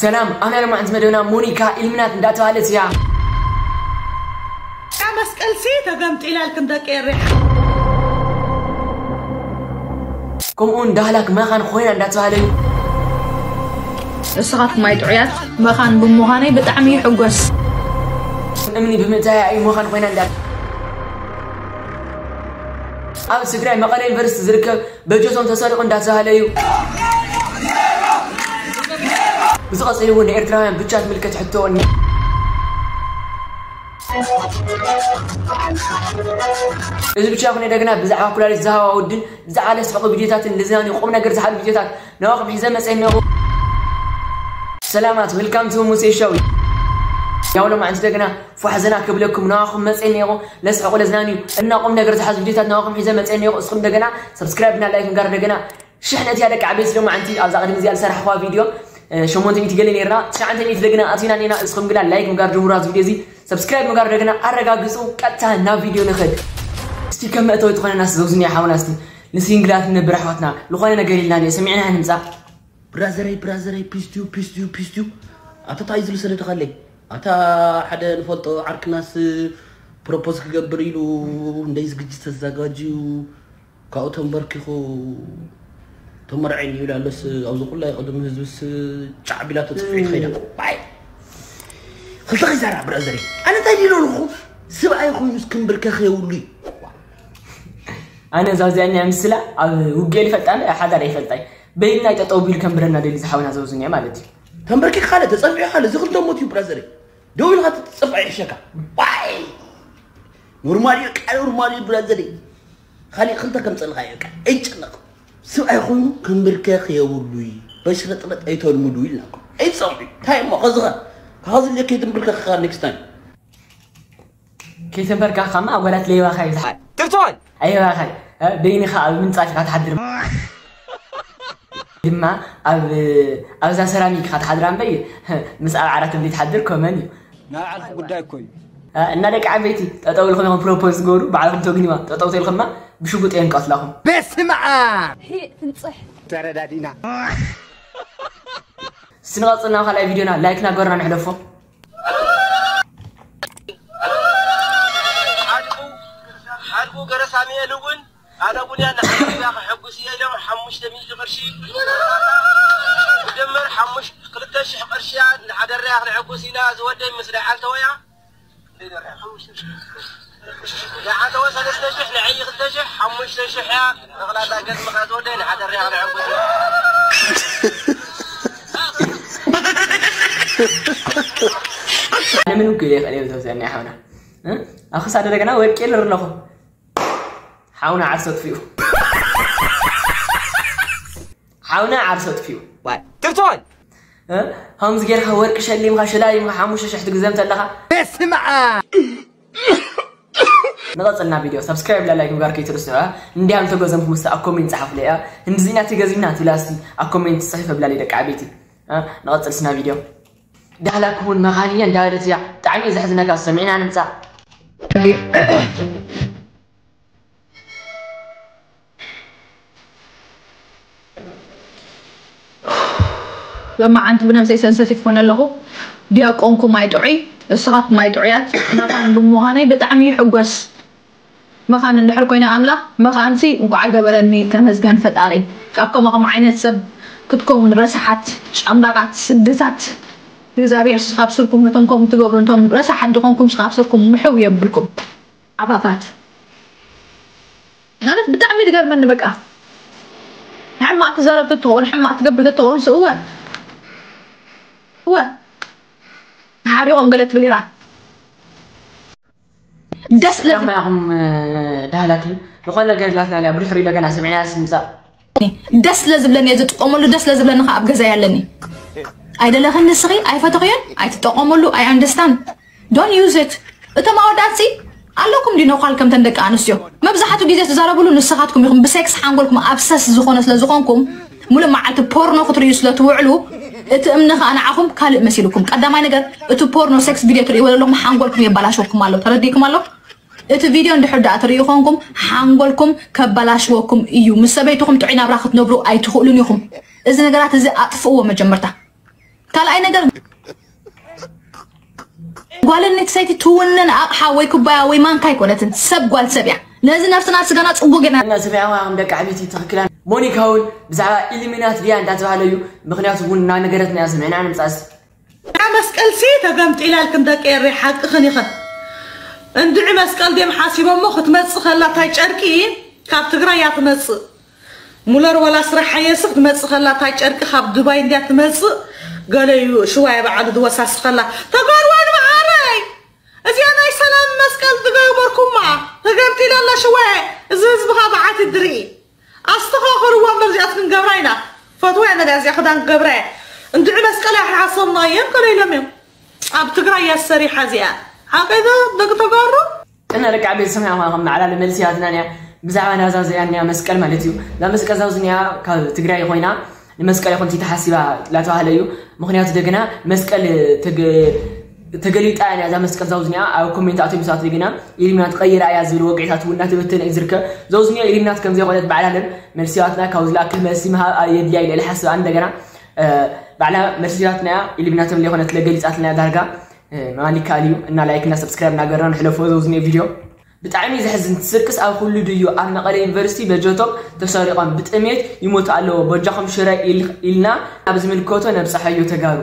ሰላም፣ ኣብ ናይ ሎማዕንቲ መደብና ሞኒካ ኢልሚናት እንዳተባሃለት እያ። እታ መስቀልሲ ተገምጢላልክን ደቂ ኤርትራ። ከምኡውን ዳህላክ መኻን ኮይና እንዳተባሃለ እዩ። ንስኻትኩም ኣይጥዑያት መኻን ብምዃነይ ብጣዕሚ ይሕጎስ። እምኒ ብምእታያ እዩ መኻን ኮይና እንዳ ኣብ ትግራይ መቐለ ዩኒቨርሲቲ ዝርከብ በጀቶም ተሰሪቑ እንዳተባሃለ እዩ። ብዝቐፅል እውን ንኤርትራውያን ብቻ ትምልከት ሕቶ እኒ እዚ ብቻ ይኹን ደገና ብዛዕባ ኩላሊት ዝሃዋ ውድን ብዛዕባ ለስሕቑ ቪዲዮታትን ልዝናኒ ቁም ነገር ዝሓሉ ቪዲዮታት ናባኹም ሒዘ መፀ እኒኹ። ሰላማት፣ welcome to ሙሴ ሾው። ያው ሎማዕንቲ ደገና ፏሕ ዘና ክብለኩም ናባኹም መፀ እኒኹ። ለስሕቑ ለዝናኒ እና ቁም ነገር ዝሓዙ ቪዲዮታት ናባኹም ሒዘ መፀ እኒኹ። እስኹም ደገና ሰብስክራይብ እና ላይክ ጋር ደገና ሽሕ ነቲ ያደቂ ዓበይቲ ሎማዕንቲ ኣብዛ ቅድሚ እዚኣ ዝሰራሕኹዋ ቪዲዮ ሸሞንተ ሚእቲ ገለ ነይርና ትሽዓተ ሚእቲ ደገና ኣቲና ነና። እስኹም ግና ላይክ ምግባር ጀምሩ ኣብዚ ቪዲዮ እዚ ሰብስክራይብ ምግባር ደገና ኣረጋግፁ። ቀጥታ ናብ ቪዲዮ ንኽድ። እስቲ ከም መእተዊ ትኾነና ስዘውዝኒ ሓውና እስቲ ንሲንግላት ንነብር ኣሕዋትና ዝኾነ ነገር ኢልና ኒ ሰሚዕና ንምፃእ ብራዘረይ ብራዘረይ ፒስቲዩ ፒስቲዩ ፒስቲዩ ኣታ ታይ ዝሉ ሰደድኻለይ ኣታ ሓደ ንፈልጦ ዓርክናስ ፕሮፖዝ ክገብር ኢሉ እንደይ ዝግጅት ተዘጋጅዩ ካብኡ ተንበርኪኹ ተመርዐኒ ይብል ኣሎስ ኣብዚ ኩላይ ቅድሚ ህዝብስ ጫዕ ቢላቶ ትፍዒ ትኸይዳ ባይ ክልተ ኺዛራ ብራዘሪ ኣነ እንታይ ዲሎ ኣለኹ ስብኣይ ኮይኑስ ክንብርከኽ የብሉይ ኣነ እዛ እዚኣ እኒኣ ምስላ ኣብ ውግኤ ይፈልጣ ሓዳር ይፈልጣይ በይድና ይጠጠው ቢሉ ከንብረና ደሊ ዝሓውና ዘውዝኒያ ማለት እዩ። ተንበርኪኻ ካለ ተጸፊዑ ካለ እዚ ክልተ ሞት እዩ ብራዘሪ ደው ኢልካ ትጸፍዐ ይሕሸካ ዋይ ኖርማል እዩ ቃ ኖርማል እዩ ብራዘሪ ካሊእ ክልተ ከምጸልኻ እዩ ቃ ኣይጨነቕ ስብኣይ ኮይኑ ክንብርከኽ የብሉይ በሽረጥረጥ ኣይተልምዱ ኢልናኩም ኣይትጸውዒ እንታይ እሞ ከዝኸ ካኸዚ ከይትንብርከኻ ኔክስት ታይም ከይተንበርካኻማ ኣጓላት ለይባኻ እዩ ዝሓ ትርቶን ኣይባኻይ በይንኻ ኣብ ምንጻፍ ኢኻ ትሓድር ድማ ኣብ ኣብዛ ሰራሚክ ኢኻ ትሓድራ እምበይ ምስ ኣብ ዓራት እምበይ ትሓድር ኮመን እዩ ናይ ዓርኩ ጉዳይ እኮ እዩ እና ደቂ ዓበይቲ ጠጠው ኢልኩም ኢኹም ፕሮፖዝ ዝገብሩ ባዕልኩም ተግንዋ ጠጠው ተልኩማ ብሽጉጥ እዮም ቀትላኹም በስመ ኣብ ትንፅሕ ተረዳዲና ስንቐፅልና ካልኣይ ቪዲዮና ላይክ ናገርና ንሕለፎ ሓልቁ ሓልቁ ገረሳሚኤል እውን ኣነ እውን ያ ንሓደርያ ክሕጉስ እየ ኢሎም ሓሙሽተ ሚእቲ ቅርሺ ብድምር ሓሙሽ ክልተ ሽሕ ቅርሽያ ንሓደርያ ክነሕጉስ ኢና ዝወደይ ምስ ደሓልተወያ ደሓልተወ ሰለስተ ሽሕ ንዐይ ክልተ ሽሕ ሓሙሽተ ሽሕ እያ ጠቕላላ ገዝምኻ ዝወደይ ንሓደርያ ክነሕጉስ ኢና ኣነ ምንም ክብል ይኽእል እየ ብተወሰነ ሓውና ኣብ ክሳደ ደገና ወርቂ የለ ኣለኹ ሓውና ዓርሶ ጥፊኡ ሓውና ዓርሶ ጥፊኡ ትርቶን ከምዚ ጌርካ ወርቂ ሸሊምካ ሸላሊምካ ሓሙሽተ ሽሕ ትግዘም ተለኻ በስመ ንቐፅልና ቪድዮ ሰብስክራይብ ላ ላይክ ምግባር ከይትርስዑ እንዲያም ተገዘምኩም ስ ኣብ ኮሜንት ፀሓፉለ እያ እንድዚና ትገዚምና ትብላ ስ ኣብ ኮሜንት ፅሒፈ ብላለይ ደቂ ዓበይቲ ንቐፅል ስና ቪድዮ ዳህላኩም እውን መኻን እየ እንዳበለት እያ ብጣዕሚ እዩ ዘሕዝነካ ሰሚዕና ንምፃእ ሎማዓንቲ ብነብሰይ ሰንሰቲቭ ኮነ ኣለኹ ዲያቆንኩም ኣይጥዑይ እስኻትኩም ኣይጥዑያት ናታን ብምዃነይ ብጣዕሚ ይሕጎስ መኻን እንድሕር ኮይነ ኣምላኽ መኻንሲ እንኳዕ ገበረኒ ተመስገን ፈጣሪ ካብ ከማኹም ዓይነት ሰብ ክትከውን ረሳሓት ጫምላቃት ስድታት እግዚኣብሔር ስኻብ ስርኩም ነቶም ከምኡ ትገብሩ ነቶም ረሳሓት ዝኾንኩም ስኻብ ስርኩም ምሕው የብልኩም ዓፋፋት ማለት ብጣዕሚ ትገርመኒ በቃ ሕማቅ ትዛረብ ትትኸውን ሕማቅ ትገብር ትትኸውን ስ እወ እወ ሓሪቆም ገለ ትብል ኢራ ደስ ለማኹም ዳህላክ ዝኾነ ነገር ላትና ብድሕሪ ለገና ስሚዕና ስምፃእ ደስ ለዝብለኒ እየ ዝጥቀመሉ ደስ ለዝብለኒ ከዓ ኣብ ገዛ ያለኒ ኣይደለኽን ንስኺ ኣይፈተኽዮን ኣይትጠቐመሉ ኣይ ኣንደስታንድ ዶን ዩዝ ኢት እቶም ኣወዳት ሲ ኣለኩም ዲኖ ኳል ከምተን ደቂ ኣንስትዮ መብዛሕቱ ግዜ ትዛረብሉ ንስኻትኩም ኢኹም ብሴክስ ሓንጎልኩም ኣብሰስ ዝኾነ ስለ ዝኾንኩም ሙሉእ መዓልቲ ፖርኖ ክትርእዩ ስለ ትውዕሉ እቲ እምኒ ከዓ ንዓኹም ካልእ መሲልኩም ቀዳማይ ነገር እቲ ፖርኖ ሴክስ ቪድዮ ትርእይዎ ዘለኹም ሓንጎልኩም የባላሽወኩም ኣሎ ተረዲእኩም ኣሎ እቲ ቪድዮ እንድሕር ደኣ ትርእዩ ኮንኩም ሓንጎልኩም ከባላሽወኩም እዩ ምስ ሰበይትኹም ጥዑይ ናብራ ክትነብሩ ኣይትኽእሉን ኢኹም እዚ ነገራት እዚ ኣጥፍእዎ መጀመርታ ካልኣይ ነገር፣ ጓል ኣንስተይቲ ትውንን ኣቕሓ ወይ ኩባያ ወይ ማንካ ኣይኮነትን፣ ሰብ ጓል ሰብ እያ። ነዚ ነፍስና ስጋና ጽቡቅ ጌርና እና ሰማያዊ ከም ደቂ ዓበይቲ ትኽክላን። ሞኒካ እውን ብዛዕባ ኢሉሚናት ድያ እንዳተባህለ እዩ። ምኽንያቱ እውን እናነገረትና እያ፣ ሰሚዕና ንምጻእ እስቲ። እታ መስቀልሲ ተገምጢላ ኢልክን ደቂ ኤረይ ሓቅኽን ኢኽን። እንድዒ መስቀል ድዮም ሓሲቦሞ ክትመጽእ ከላ እታ ጨርቂ ካብ ትግራይ እያ ትመጽእ። ሙለር ወላ ስራሕ ሓየሲ ክትመጽእ ከላ እታ ጨርቂ ካብ ዱባይ እንድያ ትመጽእ። ገለ እዩ ሽዋየ ባዕሉ ዝወሳስኸላ። ተጋሩዋን መዓረይ እዚኣ ናይ ሰላም መስቀል ዝገበርኩማ ተገምጢላ ኣላ ሽዋየ። እዚ ህዝቢ ኸኣ ብዓት ድርኢ። ኣስተኻኽልዋ እምበር እዚኣት ክንገብራ ኢና። ፈትዋ ኢና እዚኣ ክዳን ክገብራ እየ። እንድዒ መስቀል ኣይሓሰብናየን ከለ ኢሎም እዮም። ኣብ ትግራይ እያ ሰሪሓ እዚኣ። ሓቀይ ዶ ደቂ ተጋሩ? እና ደቂ ዓበይቲ ሰማያዊ ከም መዓላለ መልሲ ያትናንያ ብዛዕባ ናዛ እዚኣንያ መስቀል ማለት እዩ። እዛ መስቀል ዛውዝንያ ካብ ትግራይ ኮይና ንመስቀል ይኹን ተሓሲባ ላተባህለ እዩ። ምኽንያቱ ደግና መስቀል ተገ-፣ ተገሊጣ እያ እዛ መስቀል ዛውዝንያ ኣብ ኮሜንት ኣቶም ሰባት ደግና ኢሉሚናት ቀይራ እያ ዝብል ወግዒታት እውን እናተበተነ እዩ ዝርከብ። ዛውዝንያ ኢሉሚናት ከም ዘይኮነት ባዕላ ለን መልሲዋትና ካብ ዝለኣክል መልሲ ምሃብ የድልያ ኢለ ሓስብ። ኣን እንደገና፣ እ፣ ባዕላ መልሲዋትና እያ ኢሉሚናት ከም ዘይኮነት ለገሊጻትና እያ ዳርጋ። እ፣ ማን ይካል እዩ እና ላይክ እና ሰብስክራይብ እናገርና ንሕለፎ ዛውዝንያ ቪድዮ። ብጣዕሚ ዘሕዝን ስርቅስ ኣብ ኩሉ ድዩ? ኣብ መቐለ ዩኒቨርሲቲ በጀቶም ተሰሪቖም ብጥሜት ይሞቱ ኣለዎ። በጃኹም ሽረ ኢል-፣ ኢልና ኣብ ዝምልከቶ ነብጽሐዮ ተጋሩ።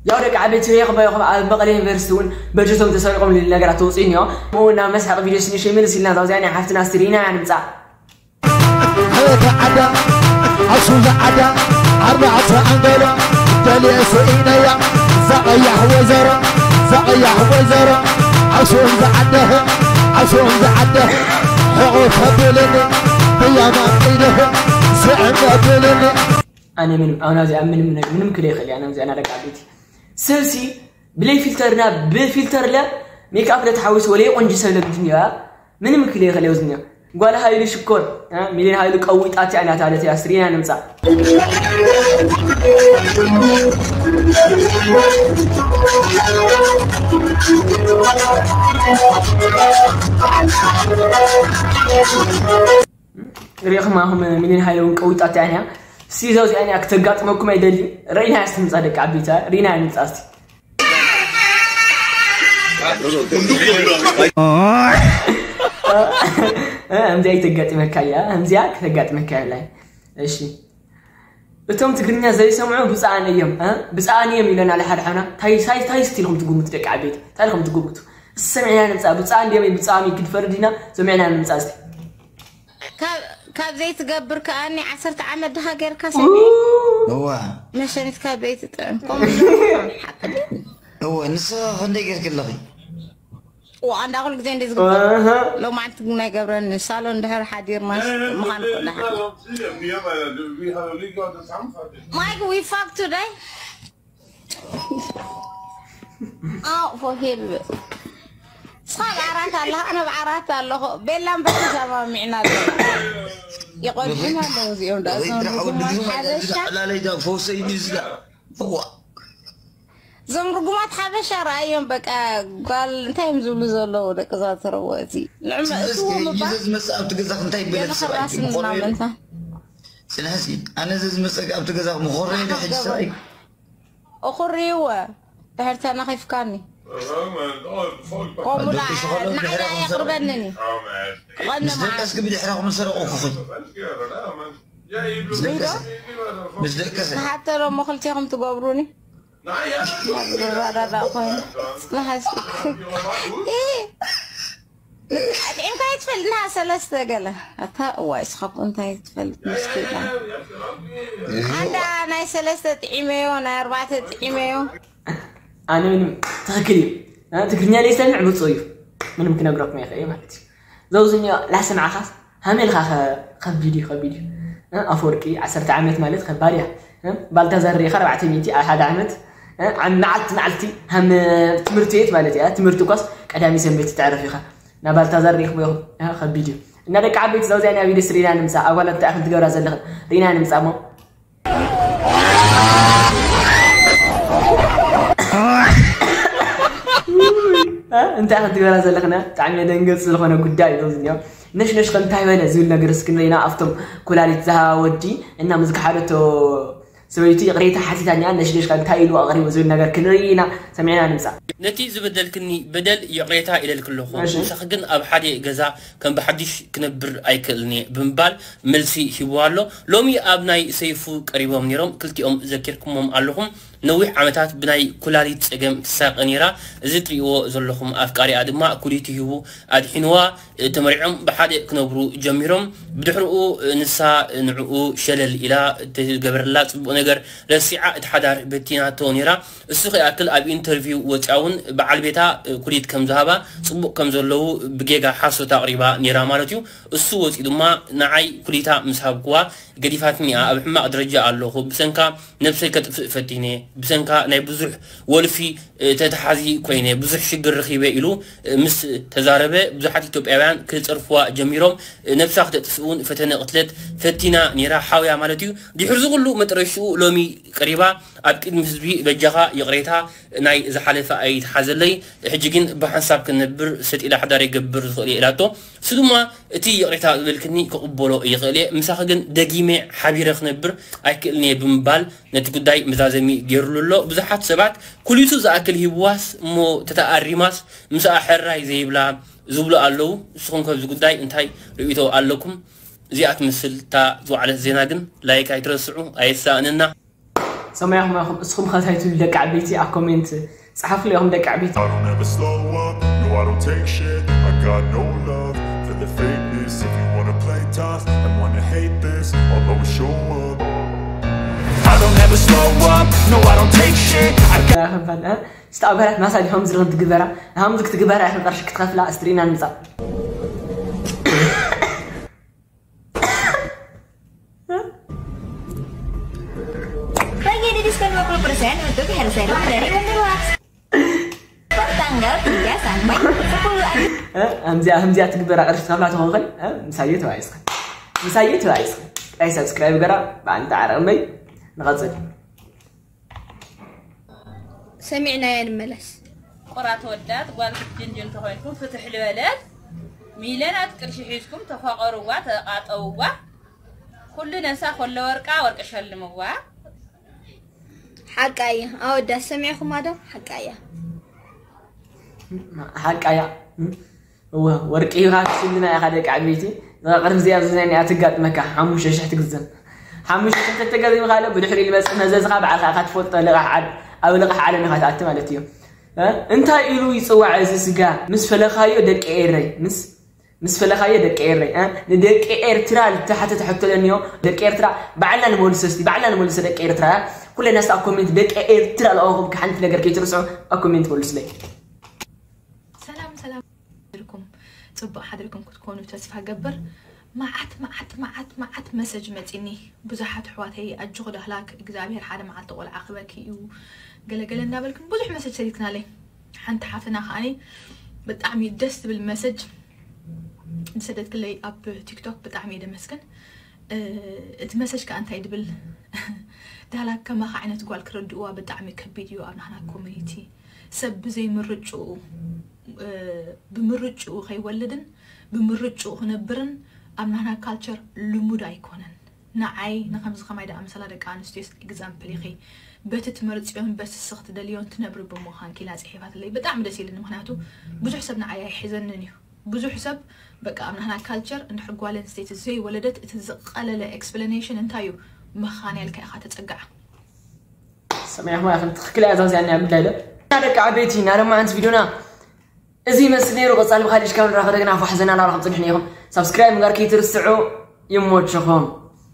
ያው ደቂ ዓበይቲ ሪኢኹም ኢኹም ኣብ መቐለ ዩኒቨርሲቲ እውን በጀቶም ተሰሪቖም ዝብል ነገራት ተውፅኡ እኒኦ። እሞ ናብ መስሓቂ ቪድዮ ስኒሽ ይምልስ ኢልና ዛውዚኣ ናይ ሓፍትና ስቲሪና እያ ንምፃእ። እታ ዓዳ ዓሱ ዝዓዳ ኣርባዕተ ኣንገሎ ደልየ ስኢነያ። እዛ ቀያሕ ወይዘሮ፣ እዛ ቀያሕ ወይዘሮ ዓሱን ዝዓደህ፣ ዓሱን ዝዓደህ ሕቑፍ ተብልኒ ብያማን ኢድህ ስዕም ተብልኒ። ኣነ ምንም፣ ኣነ እዚኣ ምንም ነገር፣ ምንም ክለ ይኽእል እያ፣ ኣነ እዚኣ ናደቃ ቤቲ። ሰብሲ ብለይ ፊልተርና ብፊልተር ለ ሜክኣፕ ለተሓዊስ ወለይ ቆንጂ ሰብ ለብድን እያ። ምንም ክለ ይኽእል እያ ውዝኛ። ጓል ሃይሉ ሽኮር፣ እ፣ ሚሊዮን ሃይሉ ቀዊጣት እያ እናተባህለት እያ፣ ስሪና ንምጻእ። ሪኢኹም ኣኹም ሚሊዮን ሃይለ እውን ቀዊጣት እያ እኒኣ። ሲዞ እዚኣ እኒኣ ክተጋጥመኩም ኣይደሊ። ርኢና እያ ስትምጻ ደቂ ዓበይቲ፣ ርኢና እያ ንምጻ እስቲ። እ፣ ከምዚኣ ይተጋጥመካ እያ፣ ከምዚኣ ክተጋጥመካ እያ ብላይ። እሺ። እቶም ትግርኛ ዘይሰምዑ ብጻኣን እዮም፣ እ? ብጻኣን እዮም ኢለና ለሓደ ሓውና። ታይ፣ ታይ፣ ታይ ስቲ ኢልኩም ትግምቱ ደቂ ዓበይቲ? ታይ ኢልኩም ትግምቱ? ሰሚዕና ንምጻእ፣ ብጻኣን ድዮም ብጻኣም ይግድፈር ዲና? ሰሚዕና ንምጻእ እስቲ። ካብ፣ ካብ ዘይትገብር ከኣኒ ዓሰርተ ዓመት ድኻ ጌርካ ሰሚዐ። እዋ። መሸኒት ካብ ዘይትጥዕም። ከምኡ ሓቂ ድዩ? እወ፣ ንስኻ ክንደይ ጌርኪ ኣለኺ? ዋ፣ ኣንዳ ኩሉ ግዜ እንደ ዝግበር። ኣሃ። ሎማዓንቲ ግን ኣይገብረን። ሳሎን ድሕር ሓዲርና ምዃን እኮ ደሓን። Mike, we fuck today? ኣው፣ for help. ንስኻ ኣብ ዓራት ኣለኻ፣ ኣነ ኣብ ዓራት ኣለኹ። ቤላን በቲ ሰማሚዕና ኣለና። ይቆድሑና ኣለዉ እዚኦም ደኣ፣ እዞም ርጉማት ሓበሻ። ላለይዳ ፈውሰይ ድዩ ዝዳ? እዋ። እዞም ርጉማት ሓበሻ ረኣዮም፣ በቃ፣ ጓል እንታይ እዮም ዝብሉ ዘለዉ፣ ደቂ እዛ ተረወ እቲ ንዕመ እቲ እትዎም እባ። ዘዝመጽእ ኣብቲ ገዛኽ እንታይ ይበለክ ሰብኣይ? የንኽራስን መኾረኒ እናመንታ። ጽንሕሲ፣ ኣነ ዘዝመጸክ ኣብቲ ገዛኽ መኾረኒ ኣነ ሕጂ ገበ-፣ ሰብኣይ። እኹርይወ፣ ድሕር ተነኺፍካኒ። ከምኡ ደቂ ሽኾሎ ንዓይ ድሕረኹም ሰረቑ። ኣይቕርበንን እዩ። ክቐኒ ምስ ደቀስኪ ብድሕረኹም ሰረቑ ክኹይ። ምስ ደቀሰ፣ ምስ ደቀሰ። ንሓተሎ እሞ ክልቴኹም ትገብሩኒ። ዝረዳዳእ ኮይኑ። ጽናሓ እስኪ። እ፣ እንታይ ትፈልጥ? ና ሰለስተ ገለ። ኣታ እዋይ፣ ስኻብ እንታይ ትፈልጥ? ምስኪና። ኣንዳ ናይ ሰለስተ ጥዒመዮ፣ ናይ ኣርባዕተ ጥዒመዮ። ኣነ ምንም ትኽክል እዩ። እ፣ ትግርኛ ለይሰምዕ ብፁዕ እዩ። ምንም ክነግረኩም ኣይኽእል ማለት እዩ። ዘውዝኛ ላሰምዓኻስ ሃሜልኻ ከ-፣ ከቢድ እዩ፣ ከቢድ እዩ። እ፣ ኣፈወርቂ ዓሰርተ ዓመት ማለት ከባድ እያ። እ፣ ባልታዛር ርኢኻ ኣርባዕተ ሚእቲ ኣብ ሓደ ዓመት፣ እ፣ ኣብ መዓልቲ መዓልቲ ሃም ትምህርቲ ቤት ማለት እያ። ትምህርቲ እኳስ ቀዳሚ ሰንበት ትዕረፍ ኢኻ። ናብ ባልታዛር ርኢኽሞ ኢኹም። እ፣ ከቢድ እዩ። እና ደቂ ዓበይቲ ዘውዚያ ናብ ቪድዮ ስሪና ንምጻእ ኣጓላት እንታይ ኢኽን ትገብራ ዘለኽን ርኢና ንምጻእ እሞ። እ፣ እንታይ ኢኽን ትገብራ ዘለኽና? ብጣዕሚ የደንገጽ ዝኾነ ጉዳይ እዩ ዘውዝኛ። ነሽነሽ ከ እንታይ በለ ዝብል ነገር እስኪ ንርኢና። ኣብቶም ኩላሊት ዝሃባ ወዲ እና ምስ ከሓደቶ ሰበይቱ ይቕሬታ ሓቲታኛ። ነሽነሽ ከ እንታይ ኢሉ ኣቕሪቡ ዝብል ነገር ክንርኢ ኢና። ሰሚዕና ንምጻእ። ነቲ ዝበደልክኒ በደል ይቕሬታ ኢለልክ ኣለኹ። እሺ። ምሳኺ ግን ኣብ ሓደ ገዛ ከም ብሓድሽ ክነብር ኣይክእልን እየ ብምባል መልሲ ሂብዋ ኣሎ። ሎሚ ኣብ ናይ ሰይፉ ቀሪቦም ነይሮም። ክልቲኦም ዘኪርኩሞም ኣለኹም። ነዊሕ ዓመታት ብናይ ኩላሊት ጸገም ትሳቐ ነይራ። እዚ ትርእይዎ ዘለኹም ኣፍቃሪኣ ድማ ኩሊት ሂቡ ኣድሒንዋ። ተመሪዖም ብሓደ ክነብሩ ጀሚሮም። ብድሕሪኡ ንሳ ንዕኡ ሸለል ኢላ፣ እተገበረላ ጽቡቕ ነገር ረሲዓ፣ እቲ ሓዳር በቲናቶ ነይራ። እሱ ከይኣክል ኣብ ኢንተርቪው ወጺኣ እውን በዓል ቤታ ኩሊት ከም ዝሃባ፣ ጽቡቕ ከም ዘለዉ ብጌጋ ሓሶት ኣቕሪባ ነይራ ማለት እዩ። እሱ ወጺኡ ድማ ንዓይ ኩሊታ ምስ ሃብክዋ ገዲፋትኒ እያ። ኣብ ሕማቕ ደረጃ ኣለኹ። ብሰንካ ነብሰይ ከጥፍእ ፈቲነ። ብሰንካ ናይ ብዙሕ ወልፊ፣ እ፣ ተተሓዚ ኮይነ። ብዙሕ ሽግር ረኺበ ኢሉ፣ እ፣ ምስ ተዛረበ ብዙሓት ኢትዮጵያውያን ክጸርፍዋ ጀሚሮም። እ፣ ነብሳ ክተጥፍእ እውን ፈተነ ቅትለት ፈቲና ነይራ። ሓውያ ማለት እዩ። ድሕሪ እዚ ኩሉ መጥረሽኡ ሎሚ ቀሪባ ኣብ ቅድሚ ህዝቢ በጃኻ ይቕሬታ ናይ ዝሓለፈ ኣይትሓዘለይ። ሕጂ ግን ብሓንሳብ ክንነብር ሰጥ ኢለ ሓዳር ይገብር ዝኽእል እየ ኢላቶ። እሱ ድማ እቲ ይቕሬታ ዝበልክኒ ክቕበሎ ይኽእል እየ። ምሳኺ ግን ደጊመ ሓቢረ ክነብር ኣይክእልን እየ ብምባል ነቲ ጉዳይ መዛዘሚ ገይሩሉ ኣሎ። ብዙሓት ሰባት ኩሊቱ ዝኣክል ሂብዋስ እሞ ተተኣሪማስ ምስኣ ሕራይ ዘይብላ ዝብሉ ኣለዉ። ንስኹም ከብዚ ጉዳይ እንታይ ርእይቶ ኣለኩም? እዚኣ ትመስል እታ ዝወዓለት ዜና ግን ላይክ ኣይትረስዑ፣ ኣየሳእነና። ሰማያኹም ኢኹም እስኹም ከታይቱ ደቂ ዓበይቲ ኣብ ኮሜንት ጸሓፉ ኢኹም ደቂ ዓበይቲ። I don't ever slow up, no I don't take shit. I got no love for the fakeness. If you wanna play tough and wanna hate this, I'll always show up. I don't ever slow up, no I don't take shit. I got ከንፈል፣ እ? ስታ ኣገራት ማሳ ዲሆም ዝርግም ትግበራ፣ ሃምዝ ክትግበራ ኢኽን ቅርሺ ክትኸፍላ ኣስትሪና ንምጻእ። Lagi ada diskon lima puluh persen untuk hair serum dari Wonderlux. Per tanggal tiga sampai sepuluh Agustus. እ፣ ሃምዚኣ፣ ሃምዚኣ ትግበራ ቅርሺ ትኸፍላ ትኾንክን፣ እ፣ ምሳየ ተባኢስክን። ምሳየ ተባኢስክን። ናይ ሳብስክራይብ ገራ፣ ብኣንታ ዓረቕመይ፣ ንቐጽል። ሰሚዕናያ ንመለስ። ቆራ ተወዳት ጓል ክትጅንጅን ተኾይንኩም ፍትሕ ልበለት። ሚለናት ቅርሺ ሒዝኩም ተፋቐርዋ፣ ተቓጠውዋ። ኩሉ ነሳ ኮሎ ወርቃ ወርቂ ሸልምዋ። ሓቃ እያ። ኣወዳት ሰሚዕኹማ ዶ? ሓቃ እያ። ሓቃ እያ። እወ፣ ወርቂ ሂብካ ክትሽልና ኢኻ ደቂ ዓበይቲ። እዛ ቅርብ እዚኣ ኣብዚ ናይ እቲኣ ትጋጥመካ ሓሙሽተ ሽሕ ትግዘም። ሓሙሽተ ሽሕ ተተገዚምካ ኣሎ፣ ብድሕሪኡ ዝመጽእ መዘዝኻ ባዕልኻ ኢኻ ትፈልጦ። ልቓሕ ዓድ-፣ ኣብ ልቓሕ ዓለም ኢኻ ትኣቲ ማለት እዩ። እ? እንታይ ኢሉ ይጽዋዕ እዚ ስጋ? ምስ ፈለኻዮ ደቂ ኤረይ፣ ምስ፣ ምስ ፈለኻዮ ደቂ ኤረይ፣ እ? ንደቂ ኤርትራ ዝተሓተተ ሕቶ ኣለኒዮ። ደቂ ኤርትራ ባዕልና ንመልሶ እስቲ፣ ባዕልና ንመልሶ ደቂ ኤርትራ። ኩለና እስቲ ኣብ ኮሜንት ደቂ ኤርትራ ለኣኹም ሓንቲ ነገር ከይትርስዑ ኣብ ኮሜንት መልሱለይ። ሰላም ሰላም፣ ሓድርኩም ጽቡቕ ሓድርኩም ክትኮኑ ተስፋ ገብር። መዓት መዓት መዓት መዓት መሰጅ መጺኒ። ብዙሓት ኣሕዋተይ ኣጆኹ ዳህላክ እግዚኣብሔር ሓደ መዓልቲ ቆልዓ ክበኪ እዩ ገለገለ እንዳበልክን ብዙሕ መሰጅ ሰዲድክናለይ። ሓንቲ ሓፍትና ከዓኒ ብጣዕሚ ደስ ትብል መሰጅ ዝሰደትክለይ ኣብ ቲክቶክ ብጣዕሚ እየ ደመስግን። እ፣ እቲ መሰጅ ከኣ እንታይ ድብል ዳህላክ ከማኻ ዓይነት ጓል ክረድእዋ ብጣዕሚ ከቢድ እዩ ኣብ ናህና ኮሚኒቲ። ሰብ ብዘይ ምርጭኡ፣ እ፣ ብምርጭኡ ከይወልድን ብምርጭኡ ክነብርን ኣብ ናህና ካልቸር ልሙድ ኣይኮነን። ንዓይ ንኸምዚ ከማይ ደኣ መሰላ ደቂ ኣንስትዮስ ኤግዛምፕል ኢኺ። በቲ ትመርጽዮን በቲ ስኽ ትደልዮን ትነብሪ ብምዃንኪ ኢላ ጽሒፋትለይ። ብጣዕሚ ደስ ኢልኒ፣ ምኽንያቱ ብዙሕ ሰብ ንዓይ ኣይሕዘንን እዩ። ብዙሕ ሰብ በቃ ኣብ ናህና ካልቸር እንድሕር ጓል ኣንስተይቲ ዘይወለደት እቲ ዝቐለለ ኤክስፕለኔሽን እንታይ እዩ? መኻንያ ኢልካ ኢኻ ተጸግዓ። ሰሚዕኹም ኢኹም፣ ትኽክል እያ። እዛ እዚኣ እኒኣ ምድላይ ዶ? እና ደቂ ዓበይቲ፣ እና ድማ ኣንቲ ቪድዮና እዚ ይመስል ነይሩ። ቀጻሊ ብኻሊእ ሽካብ ንራኸ ደግና ፋሕ ዘና ናብራኹም ጽንሕኒ ኢኹም። ሳብስክራይብ ምግባር ከይትርስዑ። ይሞችኹም።